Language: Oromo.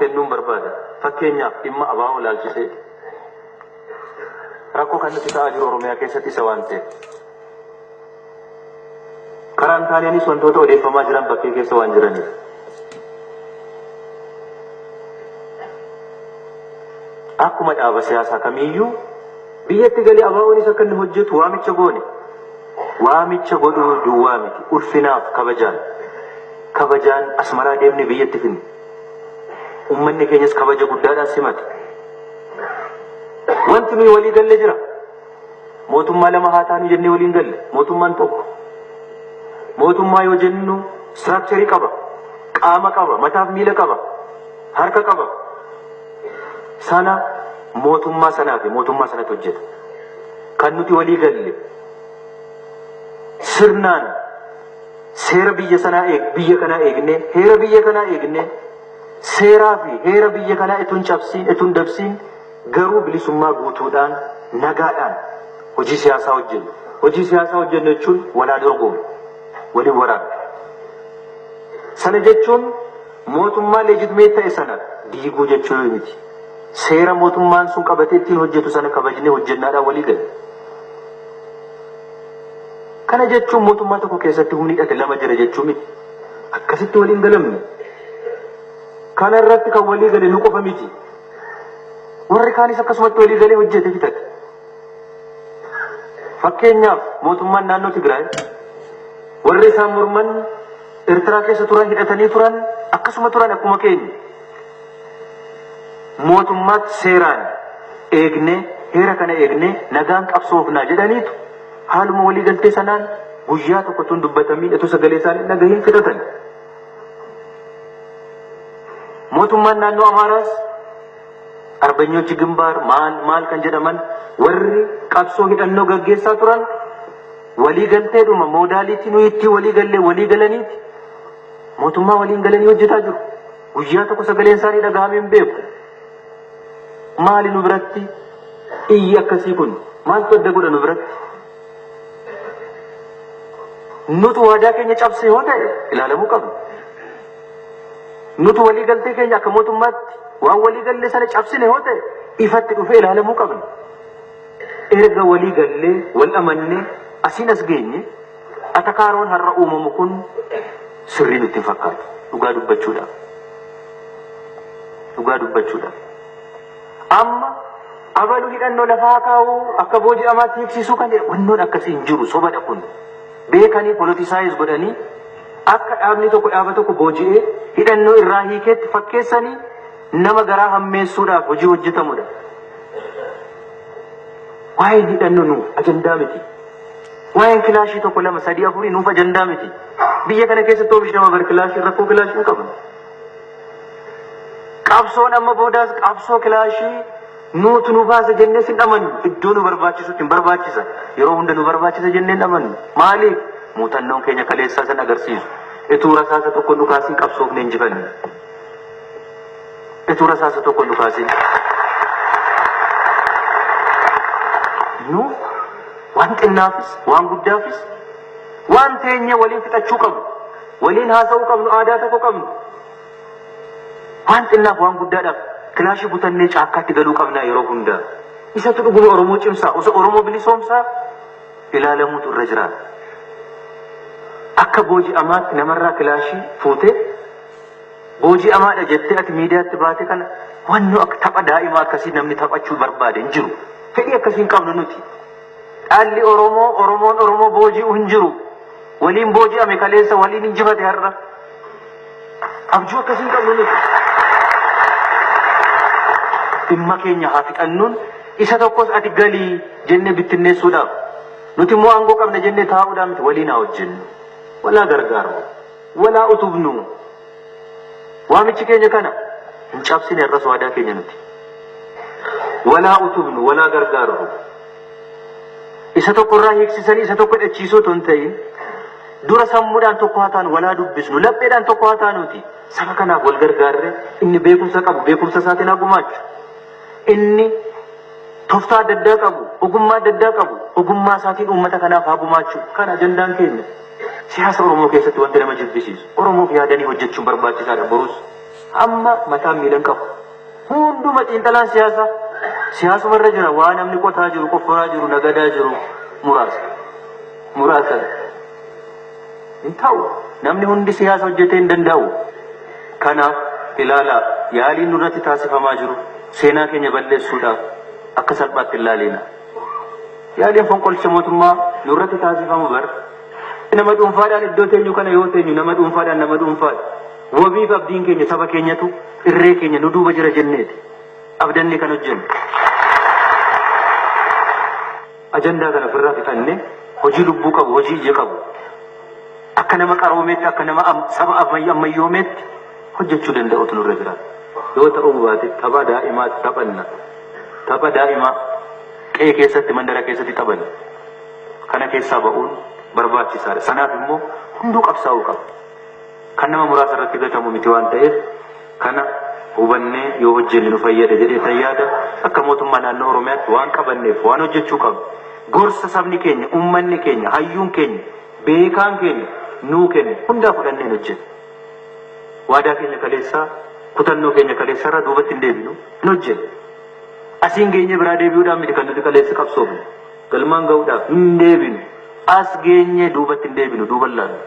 kennuun barbaada. Fakkeenyaaf dhimma ABO ilaalchisee rakkoo kan nuti ta'aa jiru Oromiyaa keessatti isa waan ta'eef. Karaan taaneenis wantoota odeeffamaa jiran bakkee keessa waan jiraniif. Akkuma dhaaba siyaasaa kamiiyyuu biyyatti galee ABO'nis akka inni hojjetu waamicha goone. Waamicha godhuu duwwaa miti, ulfinaaf kabajaan. Kabajaan Asmaraa deemnee biyyatti finne. Uummanni keenyas kabaja guddaadhaan simate. Wanti nuyi walii galle jira. Mootummaa lama haa taanu jennee waliin galle. Mootummaan tokko. Mootummaa yoo jennu structure qaba. Qaama qaba. Mataaf miila qaba. Harka qaba. Sana mootummaa sanaa fi mootummaa sanatu hojjeta. Kan nuti walii galle sirnaan seera biyya sanaa eeg biyya kanaa eegnee, heera biyya kanaa eegnee, seeraa fi heera biyya kanaa itoo hin cabsiin, itoo hin dabsiin, garuu bilisummaa guutuudhaan nagaadhaan hojii siyaasaa hojjennu. Hojii siyaasaa hojjennu jechuun walaa dorgomnu, waliin waraannu. Sana jechuun mootummaa legitimate ta'e sana diiguu jechuu miti. Seera mootummaan sun qabatee ittiin hojjetu sana kabajnee hojjennaadhaan walii galle. Kana jechuun mootummaa tokko keessatti humni hidhate lama jira jechuu miti. Akkasitti waliin galamne. Kana irratti kan walii gale nu qofa miti. Warri kaanis akkasumatti walii galee hojjete fixate. Fakkeenyaaf mootummaan naannoo Tigraay warri isaan morman Eertiraa keessa turan, hidhatanii turan, akkasuma turan akkuma keenya. Mootummaatti seeraan eegnee, heera kana eegnee nagaan qabsoofnaa jedhaniitu haaluma walii galtee sanaan guyyaa tokko tun dubbatamiin, itoo sagalee isaanii dhagahiin fixatan. Mootummaan naannoo Amaaraas Arbanyochi Gimbaar maal maal kan jedhaman warri qabsoo hidhannoo gaggeessaa turan walii galteedhuma modality nuyi ittiin walii gallee walii galaniiti mootummaa waliin galanii hojjetaa jiru. Guyyaa tokko sagaleen isaanii dhagahamee hin beeku. Maali nu biratti iyyi akkasii kun? Maaltu adda godha nu biratti? Nutu waadaa keenya cabse yoo ta'e ilaalamuu qabna. Nutu walii galtee keenya akka mootummaatti waan walii galle sana cabsine yoo ta'e ifatti dhufee ilaalamuu qabna. Erga walii gallee wal amannee asiin as geenye, atakaaroon har'a uumamu kun sirrii nutti hin fakkaatu. Dhugaa dubbachuudhaaf. Dhugaa dubbachuudhaaf. Amma abalu hidhannoo lafaa kaa'uu, akka booji'amaatti hiiksisuu kan jedhu wannoon akkasii hin jiru, sobadha kun. Beekanii politicize godhanii akka dhaabni tokko dhaaba tokko booji'ee hidhannoo irraa hiikeetti fakkeessanii nama garaa hammeessuudhaaf hojii hojjetamudha. Waa'een hidhannoo nuuf ajandaa miti. Waa'een kilaashii tokko, lama, sadii, afurii nuuf ajandaa miti. Biyya kana keessatti oomishnama bar kilaashii, rakkoo kilaashii hin qabnu. Qabsoon amma boodaas qabsoo kilaashii nuutu nu baasa jennee sin amannu. Iddoo nu barbaachisutti hin barbaachisa. Yeroo hunda nu barbaachisa jennee hin amannu. Maaliif? Muuxannoon keenya kaleessaa san agarsiisu. Ituu rasaasa tokko nu kaasiin qabsoofne injifanne. Ituu rasaasa tokko nu kaasiin. Nuuf waan xinnaafis waan guddaafis waan teenyee waliin fixachuu qabnu. Waliin haasa'uu qabnu, aadaa tokko qabnu. Waan xinnaaf waan guddaadhaaf kilaashii butannee caakkaatti galuu qabnaa yeroo hundaa? Isatu dhuguma Oromoo cimsaa, osoo Oromoo bilisoomsaa ilaalamuutu irra jiraata. Akka booji'amaatti namarraa kilaashii fuutee booji'amaadha jettee ati miidiyaatti baate kana, wannoo akka tapha daa'imaa akkasii namni taphachuu barbaade hin jiru. Fedhii akkasii hin qabnu nuti. Dhalli Oromoo, Oromoon Oromoo booji'u hin jiru. Waliin booji'ame kaleessa, waliin injifate har'a. Abjuu akkasii hin qabnu nuti. Dhimma keenya haa fixannuun isa tokkos ati galii jennee bittinneessuudhaaf. Nuti immoo aangoo qabna jennee taa'uudhaan miti, waliin haa hojjennu. Walaa gargaaru. Walaa utubnu. Waamichi keenya kana hin cabsine, irras waadaa keenya nuti. Walaa utubnu, walaa gargaarru. Isa tokko irraa hiiksisanii isa tokko hidhachiisuu otoo hin ta'in, dura sammuudhaan tokko haa taanu, walaa dubbisnu, lapheedhaan tokko haa taanuuti. Saba kanaaf wal gargaarre, inni beekumsa qabu beekumsa isaatiin haa gumaachu. Inni toftaa adda addaa qabu, ogummaa adda addaa qabu, ogummaa isaatiin uummata kanaaf haa gumaachu. Kana ajandaan keenya. Siyaasa Oromoo keessatti wanti nama jibbisiisu, Oromoof yaadanii hojjechuun barbaachisaadha borus. Amma mataan miilan qabu. Hunduma xiinxalaan siyaasaa siyaasuma irra jira. Waa namni qotaa jiru, qofforaa jiru, nagadaa jiru muraasa. Muraasa. Hin ta'u. Namni hundi siyaasa hojjetee hin danda'u. Kanaaf ilaalaa, yaaliin nurratti taasifamaa jiru seenaa keenya balleessuudhaaf akka salphaatti hin laalina. Yaaliin fonqolcha mootummaa nurratti taasifamu bar nama dhuunfaadhaan iddoo teenyu kana yoo teenyu nama dhuunfaadhaan nama dhuunfaadha. Wabiif abdiin keenya saba keenyatu irree keenya nu duuba jira jenneeti. Abdanni kan hojjennu. Ajandaa kana ofirraa fixannee hojii lubbuu qabu, hojii ija qabu, akka nama qaroomeetti, akka nama saba ammayyoomeetti hojjechuu danda'utu nurra jira. Yoo ta'uu baate tapha daa'imaa taphanna. Tapha daa'imaa qe'ee keessatti, mandara keessatti taphanna. Kana keessaa ba'uun barbaachisaadha. Sanaaf immoo hunduu qabsaa'uu qaba. Kan nama muraasa irratti gatamu miti waan ta'eef kana hubannee yoo hojjenne nu fayyada jedhee tan yaada. Akka mootummaa naannoo Oromiyaatti waan qabanneef waan hojjechuu qabnu. Gorsa sabni keenya, uummanni keenya, hayyuun keenya, beekaan keenya nuu kenne hundaa fudhannee hojjenna. Waadaa keenya kaleessaa, kutannoo keenya kaleessaarraa duubatti hin deebinu, hin hojjennu. Asiin geenyee biraa deebi'uudhaan miti kan nuti kaleessa qabsoofne. Galmaan ga'uudhaaf hin deebinu. As geenyee duubatti hin deebinu, duuban laallu.